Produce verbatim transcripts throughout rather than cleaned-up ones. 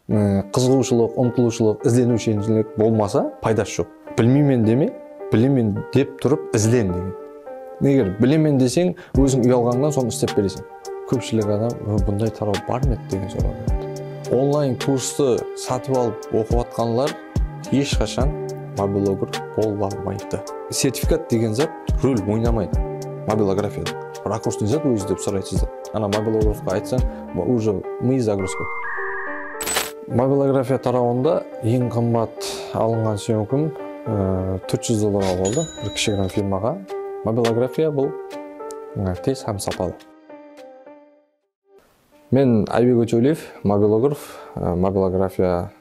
E, qızıǵıwshılıq, umtılıwshılıq, izleniwsheńlik bolmasa, paydası joq. Bilmeymen deme, bilemen dep turıp izlen degen. Eger bilemen deseń, óziń uyalǵanıńnan sonı islep bereseń. Kópshilik adam, "Bunday taraw bar ma edi?" degen soraw beredi. Onlayn kurstı satıp alıp oqıp atqanlar hesh qashan mobilograf bola almaydı. Sertifikat degen zat rol oynamaydı mobilografiyada. Rakursnıy zat ózi dep soraydı sizden. Ana mobilografqa aytsań, уже миы загрузка. Mobilografiya tarawında eń qımbat alınǵan syomkam, e, tórt júz dollarǵa boldı. Bir kishigirim firmaǵa. Mobilografiya bul, e, tez hám sapalı. Men Aybek Ótewliyev, mobilograf, e, mobilografiya,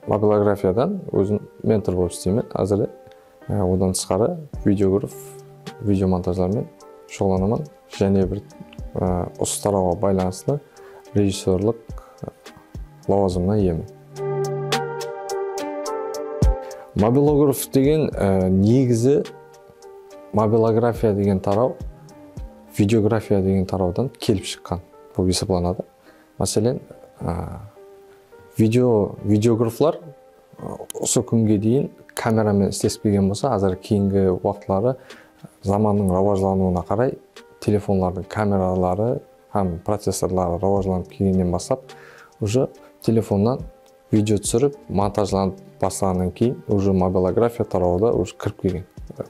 mobilografiyadan ózim mentor bolıp isleymen házirde. E, odan tısqarı videograf, video montajlarmen shuǵıllanaman. Jáne bir, e, usı tarawǵa baylanıslı rejissyorlıq, e, lawazımına iyemen. Mobilograf degen, e, negizi mobilografiya degen taraw videografiya degen tarawdan kelip shıqqan bolıp esaplanadı. Máselen, a, video, videograflar, a, usı kúnge deyin kamera menen islesip kelgen bolsa, házir keyingi waqıtları zamannıń rawajlanıwına qaray telefonlardıń kameraları hám processorları rawajlanıp kelgennen baslap, уже telefonnan video túsirip, montajlanıp baslaǵannan keyin, уже mobilografiya tarawı da уже kirip kelgen.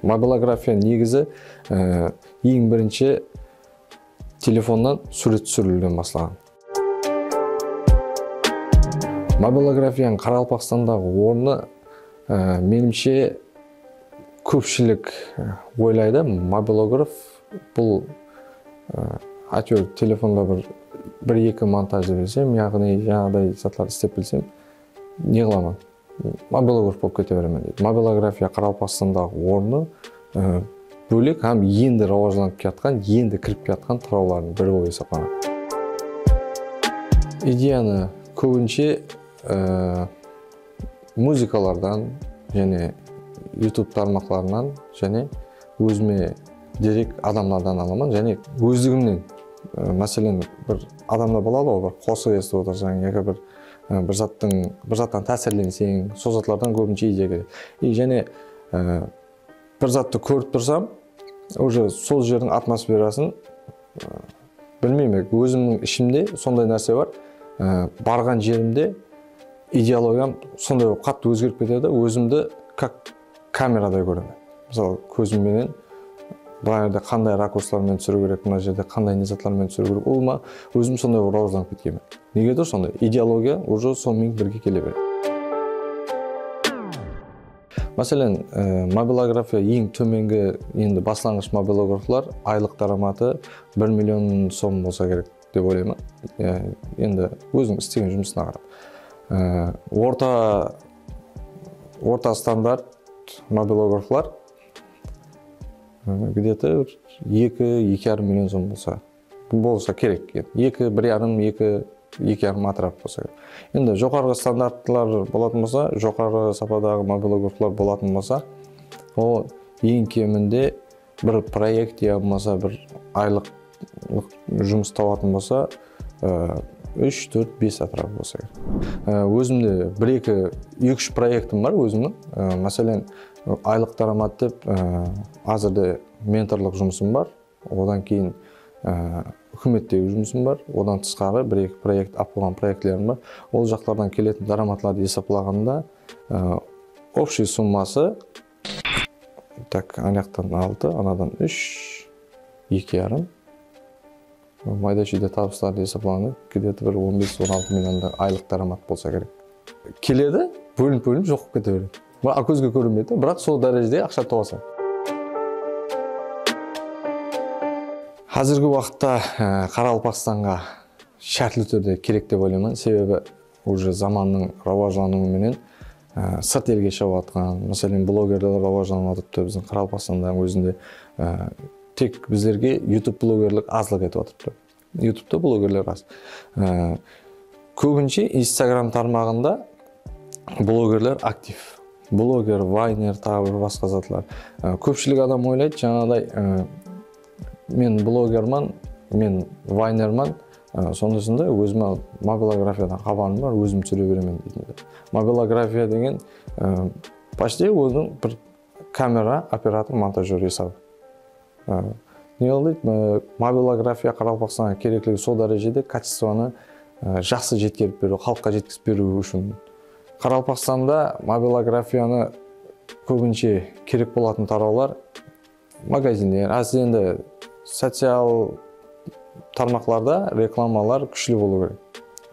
Mobilografiya negizi, e, eń birinshi telefonnan súwret túsiriwden baslaǵan. Mobilografiyanıń Qaraqalpaqstandaǵı ornı, e, menimshe, kópshilik, e, oylaydı, mobilograf bul, e, áytewir telefonda bir, bir-eki montajdı bilsem, yaǵnıy, jańaday zatlardı islep bilsem, ne qılaman? Mobilograf bolıp kete beremen deydi. Mobilografiya Qaraqalpaqstandaǵı ornı, e, bólek hám endi rawajlanıp kiyatqan, endi kirip kiyatqan tarawlardıń biri bolıp esaplanadı. Ideyanı kóbinshe, e, muzıkalardan, jáne YouTube tarmaqlarınan, jáne ózime derek adamlardan alaman, jáne ózligimnen, e, máselen, bir adamda boladı ǵoy, bir qosıq esitip otırsań, yaki bir, e, bir zattıń, bir zattan tásirlenseń, sol zatlardan kóbinshe ideya keledi. I jáne, e, bir zattı kórip tursam, уже sol jerdiń atmosferasın, e, bilmeymen, ózimniń ishimde sonday nárse bar. E, barǵan jerimde ideologiyam sonday bolıp qattı ózgerip ketedi. Ózimdi как kameraday kóremen. Mısalı, kózim menen bul jerde qanday rakurslar menen túsiriw kerek, mına jerde qanday ne zatlar menen túsiriw kerek. Ulıwma ózim sonday bolıp rawajlanıp ketkenmen. Negedur sonday? Ideologiya уже sonıń menen birge kele beredi. Máselen, e, mobilografiya eń tómengi, endi baslanǵısh mobilograflar aylıq dáramatı bir million som bolsa kerek dep oylayman. E, endi óziniń islegen jumısına qarap. E, orta, orta standart mobilograflar, e, где-то bir eki, eki yarım million som bolsa. Bolsa kerek. Eki, bir yarım, eki, eki yarım atraf bolsa kerek. Endi joqarǵı standartlar bolatuǵın bolsa, joqarǵı sapadaǵı mobilograflar bolatuǵın bolsa, ol eń keminde bir proekt ya bolmasa bir aylıq jumıs tawatuǵın bolsa, e, úsh, tórt, bes atraf bolsa kerek. E, ózimde bir-eki, eki-úsh proektim bar ózimniń. E, máselen, aylıq dáramat dep, e, házirde mentorlıq jumısım bar. Odan keyin, e, húkimettegi jumısım bar. Odan tısqarı bir-eki proekt, alıp qoyǵan proektlerim bar. Ol jaqlardan keletin dáramatlardı esaplaǵanda, e, общий summası, так, anayaqtan altı, anadan úsh, eki yarım. Mayda-shuyda tabıslardı esaplaǵanda, где-то bir on bes, on altı millionday aylıq dáramat bolsa kerek. Keledi, bólinip-bólinip joq bolıp kete beredi. Biraq kózge kórinbeydi, biraq sol dárejede aqsha tabasań. Házirgi waqıtta, e, Qaraqalpaqstanǵa shártli túrde kerek dep oylayman. Sebebi уже zamannıń rawajlanıwı menen, e, sırt elge shıǵıp atqan, máselen, blogerler rawajlanıp atırıptı biziń Qaraqalpaqstandań ózinde. E, tek bizlerge YouTube blogerlik azlıq etip atırıptı. YouTube'da blogerler az. Ee, kóbinshe Instagram tarmaǵında blogerler aktiv. Bloger, vayner, taǵı bir basqa zatlar. Ee, kópshilik adam oylaydı, jańaday, e, men blogerman, men vaynerman, Á, sonıń ústinde ózime mobilografiyadan xabarım bar, ózim túsire beremen deydi. Mobilografiya degen, á, почти óziniń bir kamera, operator, montajyor esabı. Á, ne qıl deydi, á, mobilografiya Qaraqalpaqstanǵa kerekligi sol dárejede kachestvanı, á, jaqsı jetkerip beriw, xalıqqa jetkizip beriw ushın. Qaraqalpaqstanda mobilografiyanı kóbinshe kerek bolatın tarawlar magazinler, házir endi social tarmaqlarda reklamalar kúshli bolıw kerek.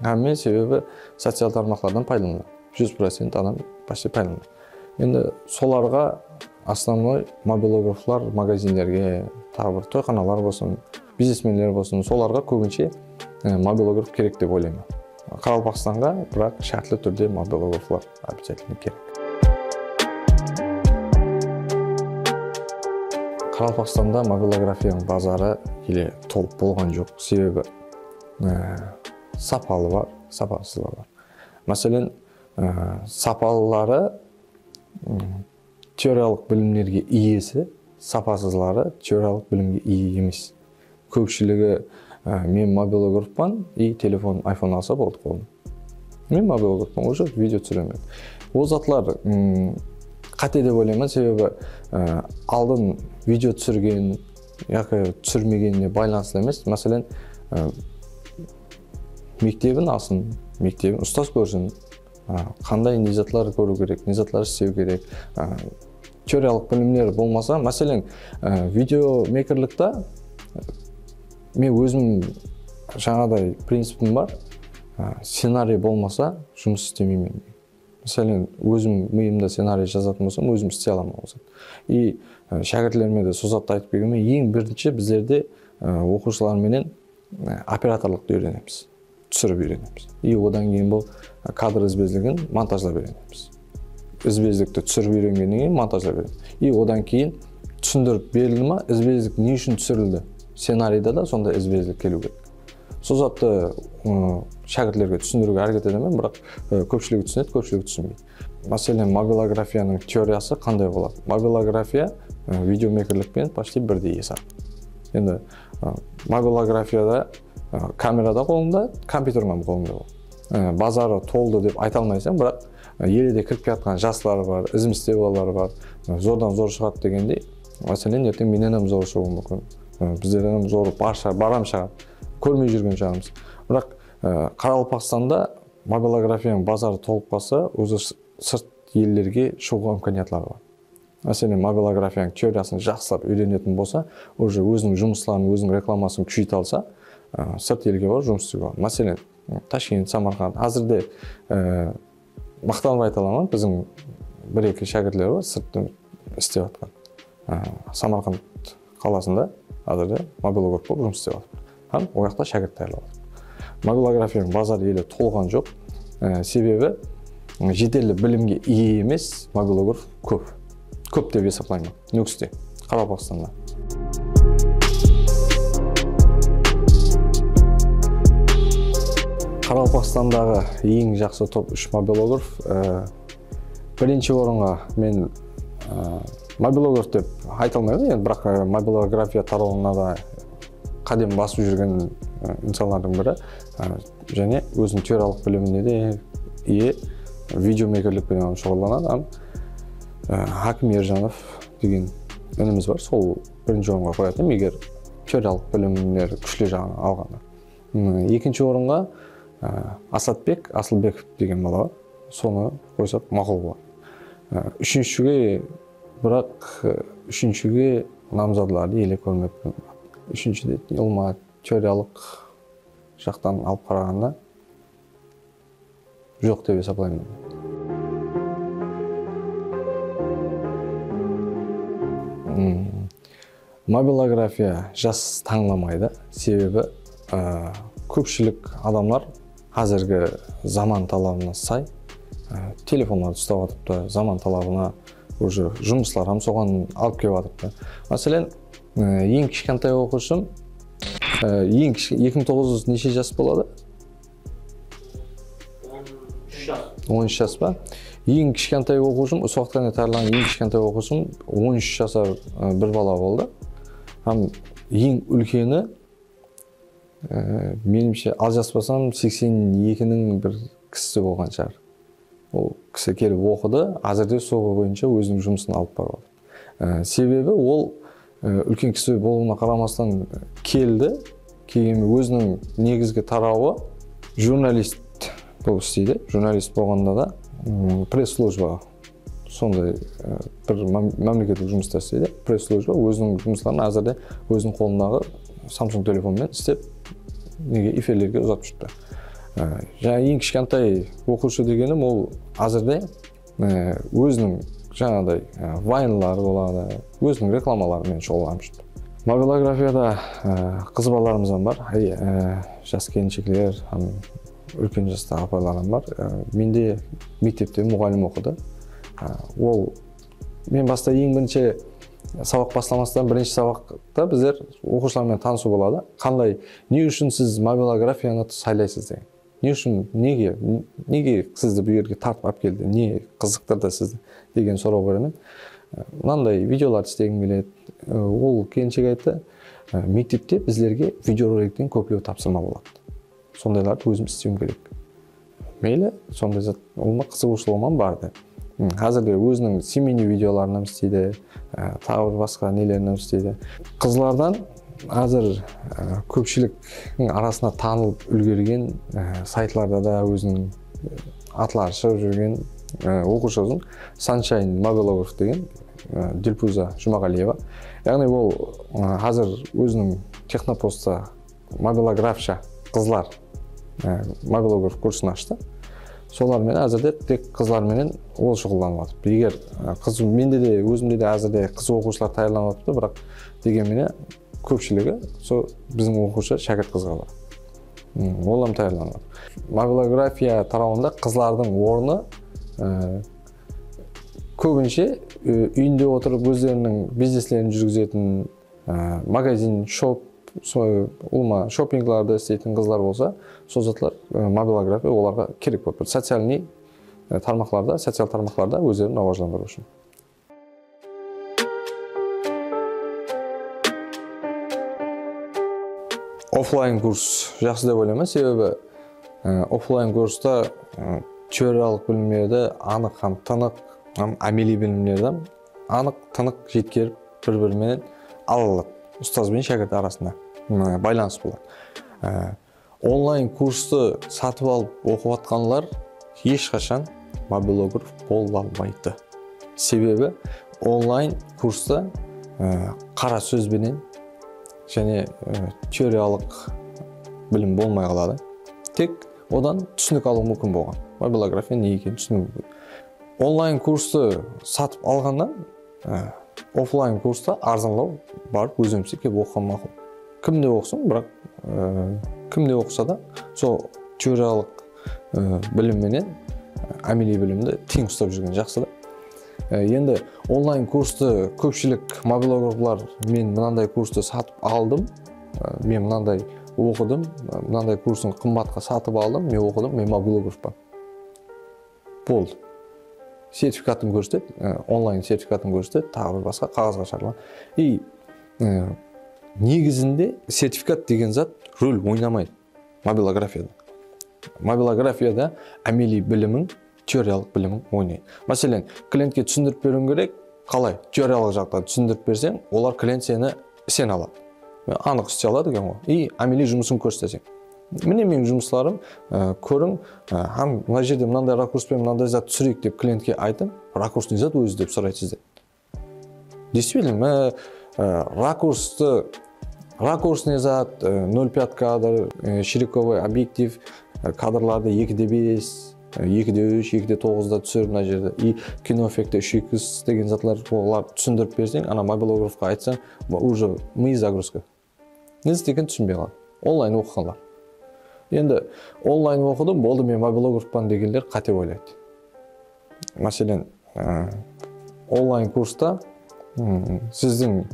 Hámme sebebi social tarmaqlardan paydalanadı. Júz procent adam почти paydalanadı. Endi solarǵa основной mobilograflar magazinlerge, taǵı bir toyxanalar bolsın, biznesmenler bolsın, solarǵa kóbinshe, e, mobilograf kerek dep oylayman. Qaraqalpaqstanǵa, biraq shártli túrde mobilograflar обязательно kerek. Qaraqalpaqstanda mobilografiyanıń bazarı ele tolıp bolǵan joq. Sebebi, e, sapalı bar, sapasızlar bar. Máselen, e, sapalıları, m, teoriyalıq bilimlerge iyesi, sapasızları teoriyalıq bilimge iye emes. Kópshiligi, e, men mobilografpan, и telefon, iPhone alsa boldı qolına. Men mobilografpan, уже video túsiremen. Ol zatlar, m, qáte dep oylayman, sebebi, e, aldın video túsirgen yaki túsirmegenine baylanıslı emes. Máselen, e, mektebin alsın, mektebin ustaz kórsin, a, qanday ne zatlar kóriw kerek, ne zatlar islew kerek, a, teoriyalıq bilimler bolmasa, máselen, a, videomekerlikte men ózim jańaday principim bar, a, scenariy bolmasa, jumıs islemeymen. Máselen, ózim mıyımda scenariy jazatın bolsam, ózim isley alaman ol zat. И, a, shákirtlerime de sol zattı aytıp kelgenmen, eń birinshi bizlerde, a, oqıwshılar menen, a, operatorlıqtı úyrenemiz. Túsirip úyrenemiz. И odan keyin bul kadr izbezligin montajlap úyrenemiz. Izbezlikti túsirip úyrengennen keyin montajlap úyrenemiz. И odan keyin túsindirip berildi ma, izbezlik ne ushın túsirildi? Scenariyda da sonday izbezlik keliw kerek. Sol zattı, ı, shákirtlerge túsindiriwge háreket etemen, biraq, ı, kópshiligi túsinedi, kópshiligi túsinbeydi. Máselen, mobilografiyanıń teoriyası qanday boladı? Mobilografiya, ı, videomekerlik penen почти birdey esap. Endi, ı, mobilografiyada, ı, kamera da qolında, kompyuter hám qolında boladı. I, bazarı toldı dep ayta almaysań, biraq, ı, ele de kirip kiyatqan jaslar bar, izimizde balalar bar, ı, zordan zor shıǵadı degendey. Máselen, erteń mennen hám zor shıǵıwı múmkin. I, bizlerden hám zor barsha, baram shıǵar. Kórmey júrgen shıǵarmız. Biraq, ı, Qaraqalpaqstanda mobilografiyanıń bazarı tolıp qalsa, ózi sı-, sırt ellerge shıǵıwǵa imkaniyatları bar. Máselen, mobilografiyanıń teoriyasın jaqsılap úyrenetin bolsa, уже óziniń jumısların, óziniń reklamasın kúsheyte alsa, ı, sırt elge barıp jumıs islewge boladı. Máselen, Tashkent, Samarqand. Házirde, ı, maqtanıp ayta alaman, biziń bir-eki shákirtler bar, sırtta islep atqan. Á, Samarqand qalasında házirde mobilograf bolıp jumıs islep atır. Hám o jaqta shákirt tayarlap atır. Mobilografiyanıń bazarı ele tolǵan joq. Á, sebebi, ı, jeterli bilimge iye emes mobilograf kóp. Kóp dep esaplayman. Nókiste, Qaraqalpaqstanda. Qaraqalpaqstandaǵı eń jaqsı top úsh mobilograf, á, Birinshi orınǵa men, ı, mobilograf dep ayta almayman, endi, biraq, ı, mobilografiya tarawına da qádem basıp júrgen, ı, insanlardıń biri. I, jáne óziniń teoriyalıq bilimine de iye, videomekerlik penen shuǵıllanadı. Hám, ı, Hákim Erjanov degen inimiz bar, sol birinshi orınǵa qoyatın, eger teoriyalıq bilimler kúshli jaǵın alǵanda. Im, ekinshi orınǵa, ı, Asatbek Asılbekov degen bala bar. Sonı qoysaq maqul boladı. I, úshinshige, biraq, ı, úshinshige namzatlardı ele kórmeppen. Úshinshide ulıwma teoriyalıq jaqtan alıp qaraǵanda joq dep esaplayman. Mm. Mobilografiya jas tańlamaydı. Sebebi, ı, kópshilik adamlar házirgi zaman talabına say, ı, telefonlardı uslap atırıptı, zaman talabına уже jumıslar hám soǵan alıp kelip atırıptı. Máselen, ı, eń kishkentay oqıwshım, ı, eń kish-, eki mıń toǵız júz neshe jas boladı? On úsh jas. On úsh jas pa? Eń kishkentay oqıwshım, usı waqıtqa deyin tayarlaǵan eń kishkentay oqıwshım on úsh jasar, ı, bir bala boldı. Hám eń úlkeni Ee, menimshe, aljaspasam, seksen ekiniń bir kishisi bolǵan shıǵar. Ol kisi kelip oqıdı, házirde soba boyınsha óziniń jumısın alıp barıp atır. Ee, sebebi ol, e, úlken kisi bolıwına qaramastan keldi. Keyin óziniń negizgi tarawı jurnalist bolıp isleydi. Jurnalist bolǵanda da, mm, press-slujba, sonday, e, bir mám-, mámleketlik jumısta isleydi. Press-slujba óziniń jumısların házirde óziniń qolındaǵı Samsung telefon menen islep, nege, efirlerge uzatıp júripti. E, jańa eń kishkentay oqıwshı degenim, ol házirde e, óziniń jańaday, e, vaynlar boladı, óziniń reklamaları menen shuǵıllanıp júr. Mobilografiyada, e, qız balalarımız hám bar, e, jas kelinshekler hám úlken jastaǵı apalarım bar. E, mende mektepte muǵallim oqıdı. E, ol, men basta eń birinshi sabaq baslamastan, birinshi sabaqta bizler oqıwshılar menen tanısıw boladı. Qanday, ne ushın siz mobilografiyanı saylaysız degen. Ne ushın, nege, nege sizdi bul jerge tartıp alıp keldi, ne qızıqtırdı sizdi degen soraw beremen. Mınanday videolardı islewim keledi. Ol kelinshek ayttı, mektepte bizlerge videorolikten kóplep tapsırma boladı. Sondaylardı ózim islewim kerek. Meyli, sonday zat, ulıwma qızıǵıwshılıǵım bardı. Házirde óziniń семейный videoların hám isleydi, e, taǵı bir basqa nelerin hám isleydi. Qızlardan házir, e, kópshiliktiń arasına tanılıp úlgergen, e, saytlarda da óziniń, e, atları shıǵıp júrgen, e, oqıwshı qızım Sunshine Mobilograph degen, e, Dilpuza Jumaǵaliyeva. Yaǵnıy ol, e, házir óziniń Texnopostta mobilografsha qızlar, e, mobilograf kursın ashtı. Solar menen házirde tek qızlar menen ol shuǵıllanıp atır. Eger, e, qız, mende de, ózimde de házirde qız oqıwshılar tayarlanıp atırdı, biraq degen menen kópshiligi sol biziń oqıwshı shákirt qızǵa bar. Hmm, ol hám tayarlanıp atır. Mobilografiya tarawında qızlardıń ornı, e, kóbinshe, e, úyinde otırıp ózleriniń bizneslerin júrgizetin, e, magazin, shop, sol ulıwma shoppinglardı isleytin qızlar bolsa, sol zatlar, e, mobilografiya olarǵa kerek bolıp tur. Socialnıy, e, tarmaqlarda, social tarmaqlarda ózlerin rawajlandırıw ushın. Oflayn kurs jaqsı dep oylayman, sebebi, e, oflayn kursta, e, teoriyalıq bilimlerdi anıq hám tınıq, hám ámeliy bilimlerdi anıq, tınıq jetkerip, bir-biri menen ala aladı. Ustaz benen shákirt arasında, m, baylanıs boladı. Á, onlayn kurstı satıp alıp oqıp atqanlar hesh qashan mobilograf bola almaydı. Sebebi onlayn kursta, á, qara sóz benen jáne, á, teoriyalıq bilim bolmay qaladı. Tek odan túsinik alıw múmkin bolǵan. Mobilografiya ne ekenin túsiniw múmkin. Onlayn kurstı satıp alǵannan, e, oflayn kursta arzanlaw barıp ózimizge kelip oqıǵan maqul. Kim de oqısın, biraq, e, kim de oqısa da, sol teoriyalıq, e, bilim menen ámeliy bilimdi teń uslap júrgen jaqsı da. E, endi onlayn kurstı kópshilik mobilograflar, "Men mınanday kurstı satıp aldım, e, men mınanday oqıdım, e, mınanday kursın qımbatqa satıp aldım, men oqıdım, men mobilografpan." Boldı. Sertifikatın kórset, e, onlayn sertifikatın kórset, taǵı bir basqa qaǵazǵa shaqırma. I, e, negizinde sertifikat degen zat rol oynamaydı mobilografiyada. Mobilografiyada ámeliy bilimiń, teoriyalıq bilimiń oynaydı. Máselen, klientke túsindirip beriwiń kerek, qalay? Teoriyalıq jaqtan túsindirip berseń, olar klient seni isene aladı. Anıq isley aladı eken ǵoy. I ámeliy jumısın kórseteseń. Mine meniń jumıslarım, e, kóriń, e, hám mına jerde mınanday rakurs penen mınanday zat túsireyik dep klientke aytıń. Rakurs ne zat ózi dep soraydı sizden. Действительно, e, e, rakurstı, rakurs ne zat, e, nol pять kadr, e, shirikovoy obyektiv, e, kadrlardı ekide bes, e, ekide úsh, ekide toǵızda túsir mına jerde. I kino effekti úsh iks degen zatlar, olar túsindirip berseń, ana mobilografqa aytsań, уже мыйы загрузка. Ne zat ekenin túsinbey qaldı. Onlayn oqıǵanlar. Endi onlayn oqıdım, boldı, men mobilografpan degenler qáte oylaydı. Máselen, e, onlayn kursta, mm, sizdiń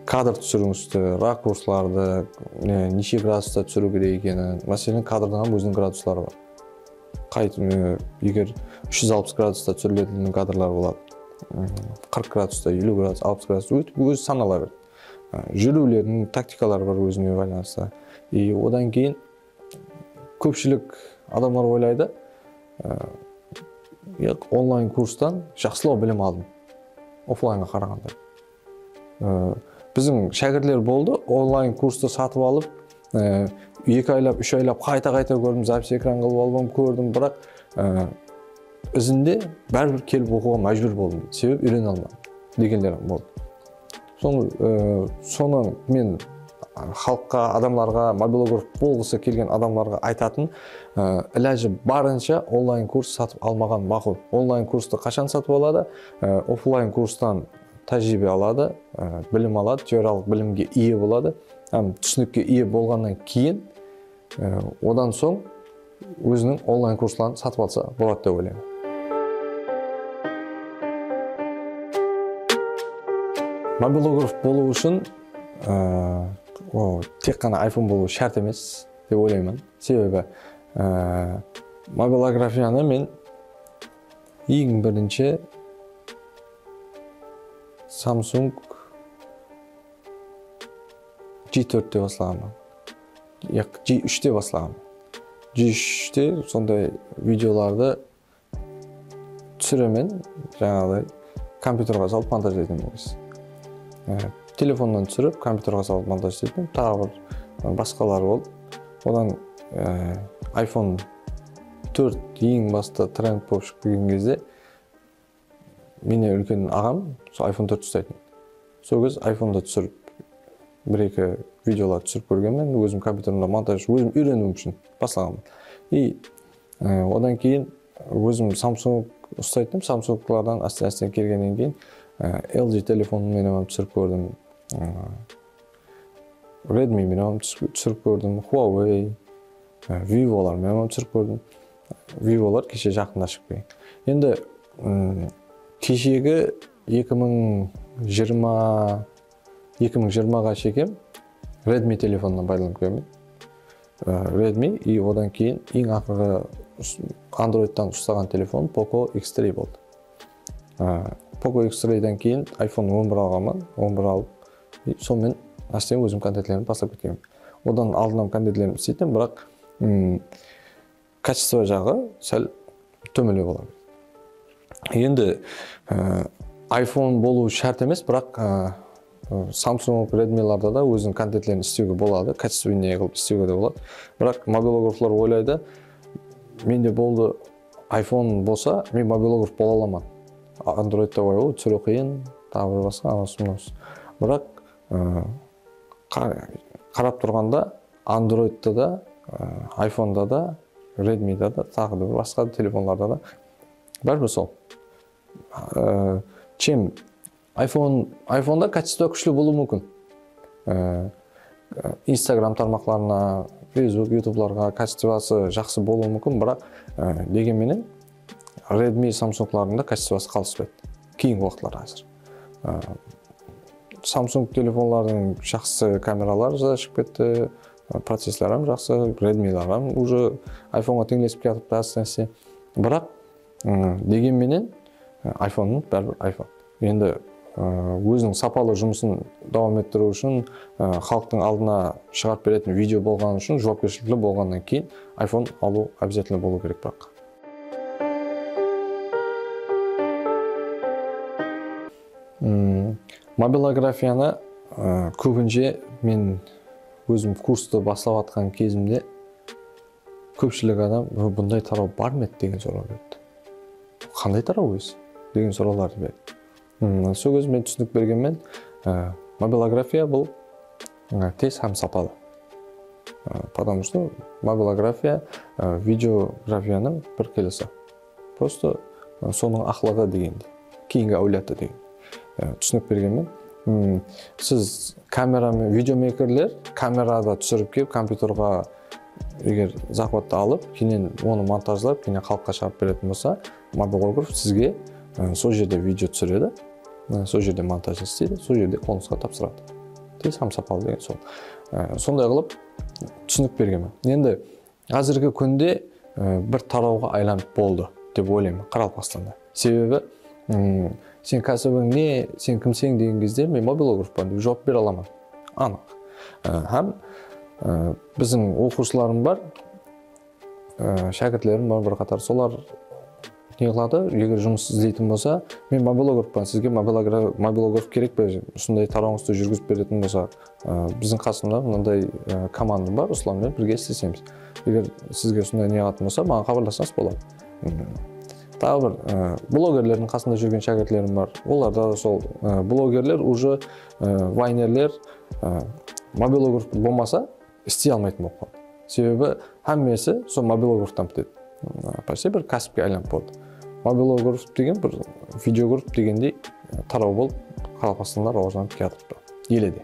kadr túsiriwińizdi, rakurslardı, e, neshe gradusta túsiriw kerek ekenin, máselen, kadrdıń hám óziniń gradusları bar. Qayt, e, eger úsh júz alpıs gradusta túsiriletuǵın kadrlar boladı, mm, qırq gradusta, eliw gradus, alpıs gradus, ótip ózi sanala beredi. Á, júriwlerdiń taktikaları bar ózine baylanıslı. I odan keyin kópshilik adamlar oylaydı, á, ya, onlayn kurstan jaqsılaw bilim aldım, oflaynǵa qaraǵanda. Á, biziń shákirtler boldı, onlayn kurstı satıp alıp, á, eki aylap, úsh aylap qayta-qayta kórdim, zapis ekran qılıp alıp hám kórdim, biraq, á, izinde báribir kelip oqıwǵa májbúr boldım, sebebi úyrene almadım degenler hám boldı. Soń, e, sonı men xalıqqa, adamlarǵa, mobilograf bolǵısı kelgen adamlarǵa aytatın, e, ilajı barınsha onlayn kurs satıp almaǵan maqul. Onlayn kurstı qashan satıp aladı? E, oflayn kurstan tájiriybe aladı, e, bilim aladı, teoriyalıq bilimge iye boladı. Hám túsinikke iye bolǵannan keyin, e, odan soń óziniń onlayn kursların satıp alsa boladı dep oylayman. Mobilograf bolıw ushın, e, o, tek ǵana iPhone bolıwı shárt emes dep oylayman. Sebebi, e, mobilografiyanı men eń birinshi Samsung G tórtte baslaǵanman. Yaq, G úshte baslaǵanman. G úshte sonday videolardı túsiremen, jańaǵıday, kompyuterge salıp montaj etemen ol kez. E, telefonnan túsirip, kompyuterge salıp montaj etemen. Taǵı bir, e, basqaları boldı. Odan, e, iPhone tórt eń basta trend bolıp shıǵıp kelgen gezde mennen úlken aǵam sol iPhone tórt uslaytın. Sol kez iPhoneda túsirip, bir-eki videolar túsirip kórgenmen, ózim kompyuterimde montaj, ózim úyreniwim ushın baslaǵanman. I, e, odan keyin ózim Samsung uslaytın, Samsunglardan áste-áste kelgennen keyin, e, L G telefonı menen hám túsirip kórdim. E, Redmi menen hám tús-, túsirip kórdim, Huawei, e, Vivolar menen hám túsirip kórdim. Vivolar keshe jaqında shıǵıp kelgen. Endi, mm, keshegi eki mıń jigirma, eki mıń jigirmaǵa shekem Redmi telefonınan paydalanıp kelmen. E, Redmi, i odan keyin eń aqırǵı us-, Androidtan uslaǵan telefonım Poco X three boldı. E, Poco X threeden keyin iPhone on bir alǵanman, on bir alıp, i sonıman áste ózim kontentlerimdi baslap ketkenmen. Odan aldın hám kontentlerimdi isleyttim, biraq, mm, kachestvo jaǵı sál tómenlew bola beredi. Endi, e, iPhone bolıwı shárt emes, biraq, e, Samsung, Redmilarda da óziniń kontentlerin islewge boladı, качественный qılıp islewge de boladı. Biraq mobilograflar oylaydı, mende boldı, iPhone bolsa, men mobilograf bola alaman. Androidta, oy, o, túsiriw qıyın, taǵı bir basqa, anası, mınası. Biraq, e, qa-, qarap turǵanda Androidta da, e, iPhoneda da, Redmida da, taǵı da bir basqa telefonlarda da báribir sol. E, чем iPhone, iPhoneda kachestvo kúshli bolıwı múmkin. E, Instagram tarmaqlarına, Facebook, YouTubelarǵa kachestvosı jaqsı bolıwı múmkin, biraq, e, degen menen Redmi, Samsunglardıń da kachestvosı qalıspaydı. Keyingi waqıtlarda házir. E, Samsung telefonlarınıń jaqsı kameraları da shıǵıp ketti, processları hám jaqsı, Redmilar hám уже iPhoneǵa teńlesip kiyatırıptı, áste-áste. Biraq, ım, degen menen, ı, iPhone báribir iPhone. Endi, ı, óziniń sapalı jumısın dawam ettiriw ushın, ı, xalıqtıń aldına shıǵarıp beretin video bolǵanı ushın, juwapkershilikli bolǵannan keyin iPhone alıw обязательно bolıw kerek, biraq. М, mobilografiyanı, ı, kóbinshe men ózim kurstı baslap atqan kezimde kópshilik adam, "Bu, bunday taraw bar ma edi?" degen soraw berdi. "Qanday taraw ózi?" degen sorawlardı berdi. М, sol kez men túsinik bergenmen, ı, mobilografiya bul, ı, tez hám sapalı. Ы, потому что mobilografiya, ı, videografiyanıń bir kelisi. Просто, ı, sonıń aqlıǵı degendey, keyingi áwliyatı degen, ı, túsinik bergenmen. Im, siz kamera me-, videomakerler kamerada túsirip kelip, kompyuterge eger захватты alıp, keyin onı montajlap, keyin xalıqqa shıǵarıp beretin bolsa, mobilograf sizge, ı, sol jerde video túsiredi, ı, sol jerde montajın isleydi, sol jerde qonısqa tapsıradı. Tez hám sapalı degen sol. I, sonday qılıp túsinik bergenmen. Endi házirgi kúnde, ı, bir tarawǵa aylanıp boldı dep oylayman Qaraqalpaqstanda. Sebebi, ım, sen kásibiń ne, sen kimseń degen gezde men mobilografpan dep juwap bere alaman. Anıq. E, hám, e, biziń oqıwshılarım bar, e, shákirtlerim bar bir qatar. Solar ne qıladı? Eger jumıs izleytin bolsa, men mobilografpan, sizge mobilogra-, mobilograf kerek pe? Usınday tarawıńızdı júrgizip beretin bolsa, e, biziń qasımda mınanday, e, komanda bar, usılar menen birge islesemiz. Eger sizge usınday ne qılatın bolsa, maǵan xabarlassańız boladı. Hmm. Taǵı bir, e, blogerlerdiń qasında júrgen shákirtlerim bar. Olarda da sol, e, blogerler, uje, e, vaynerler, e, mobilograf bolmasa, isley almaytın bolıp qaldı. Sebebi hámmesi sol mobilograftan pitedi. Почти bir kásipke aylanıp boldı. Mobilograf degen bir videograf degendey taraw bolıp, Qaraqalpaqstanda rawajlanıp kiyatırıptı. Ele de.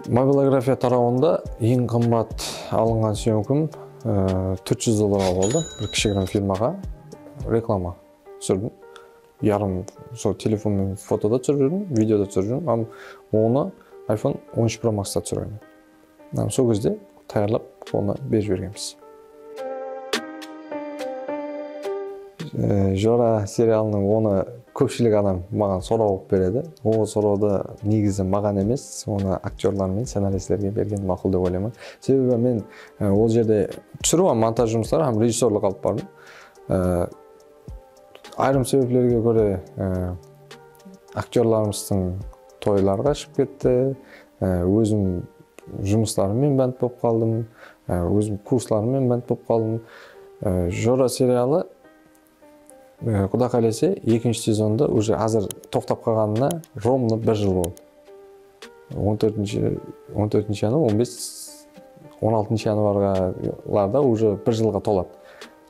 Mobilografiya tarawında eń qımbat alınǵan syomkam, e, tórt júz dollarǵa boldı. Bir kishigirim firmaǵa reklama túsirdim. Yarım sol telefon menen foto da túsirip júrdim, video da túsirip júrdim. Hám onı iPhone on úsh Pro Max ta túsirgenmen. Hám sol gezde tayarlap qolına berip jibergenbiz. E, Jora serialınıń onı kópshilik adam maǵan soraw qılıp beredi. Ol sorawdı negizi maǵan emes, onı aktyorlar menen scenaristlerge bergen maqul dep oylayman. Sebebi men, e, ol jerde túsiriw hám montaj jumısları hám rejissyorlıq alıp bardım. E, Ayırım sebeplerge kóre, e, aktyorlarımızdıń toylarǵa shıǵıp ketti. E, ózim jumıslarım menen bánt bolıp qaldım. E, ózim kurslarım menen bánt bolıp qaldım. E, Jora serialı, e, Quda qálese, ekinshi sezonda uje házir toqtap qalǵanına ровно bir jıl boldı. On tórtinshi, on tórtinshi yanvar, on bes, on altınshı yanvarlarda uje bir jılǵa toladı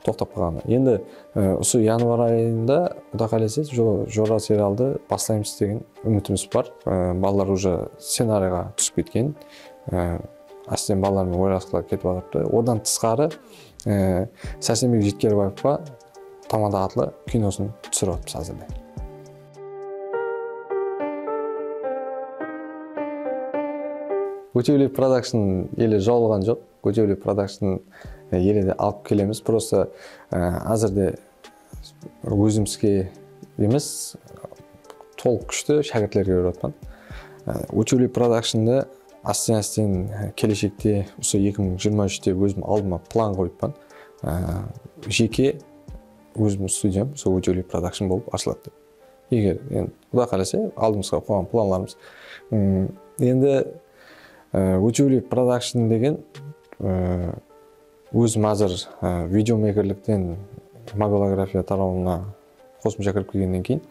toqtap qalǵanına. Endi, e, usı yanvar ayında, Quda qálese, Jo-, Jora serialdı baslaymız degen úmitimiz bar. E, balalar uje scenariyǵa túsip ketken. E, ásten balalar menen oylasıqlar ketip atırıptı. Odan tısqarı, e, Sársenbek Jetkerbaevqa Tamada atlı kinosın túsirip atırmız házirde. Ótewli Production ele jawılǵan joq. Ótewli Production, e, ele de alıp kelemiz. Prosta, e, házirde ózimizge emes, tolıq kúshti shákirtlerge berip atırman. E, Ótewli Productiondı ásten-ásten, e, keleshekte usı eki mıń jigirma úshte ózim aldıma plan qoyıppan. E, jeke ózimniń studiyam sol Ótewli Production bolıp ashıladı dep. Eger, endi, Quda qálese, aldımızǵa qoyǵan planlarımız. Hmm, endi, e, Ótewli Production degen, e, ózim házir, e, videomekerlikten mobilografiya tarawına qosımsha kirip kelgennen keyin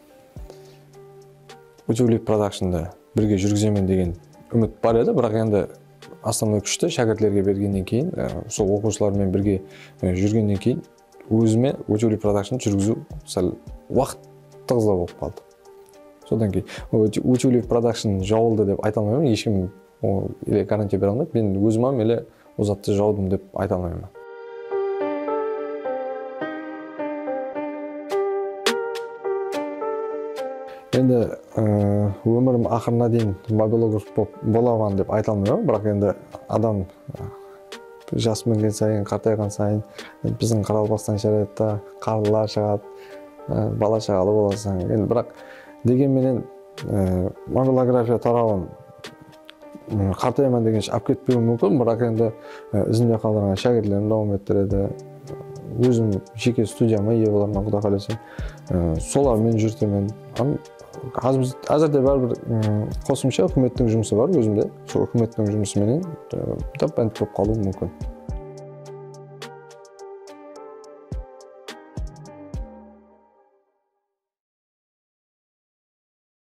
Ótewli Productiondı birge júrgizemen degen úmit bar edi, biraq endi основной kúshti shákirtlerge bergennen keyin, e, sol oqıwshılar menen birge, e, júrgennen keyin ózime Ótewli Production júrgiziw sál waqıt tıǵızlaw bolıp qaldı. Sodan keyin Óte-, Ótewli Production jawıldı dep ayta almayman, hesh kim o, ele garantiya bere almaydı. Men ózim hám ele o zattı jawdım dep ayta almayman. Endi, e, ómirim aqırına deyin mobilograf bolıp bolaman dep ayta almayman, biraq endi adam, e, jas mingen sayın, qartayǵan sayın, biziń Qaraqalpaqstan sharayatında qarlılar shıǵadı, e, bala shaǵalı bolasań. Endi biraq degen menen, e, mobilografiya tarawın, m, qartayaman degenshe alıp ketpewi múmkin, biraq endi, e, izimde qaldırǵan shákirtlerim dawam ettiredi. Ózim jeke studiyama iye bolarman, Quda qálese. E, solar menen júritemen. Hám házir-, házirde báribir, m, qosımsha húkimettiń jumısı bar ózimde. Sol húkimettiń jumısı menen, e, dap bánt bolıp qalıwım múmkin.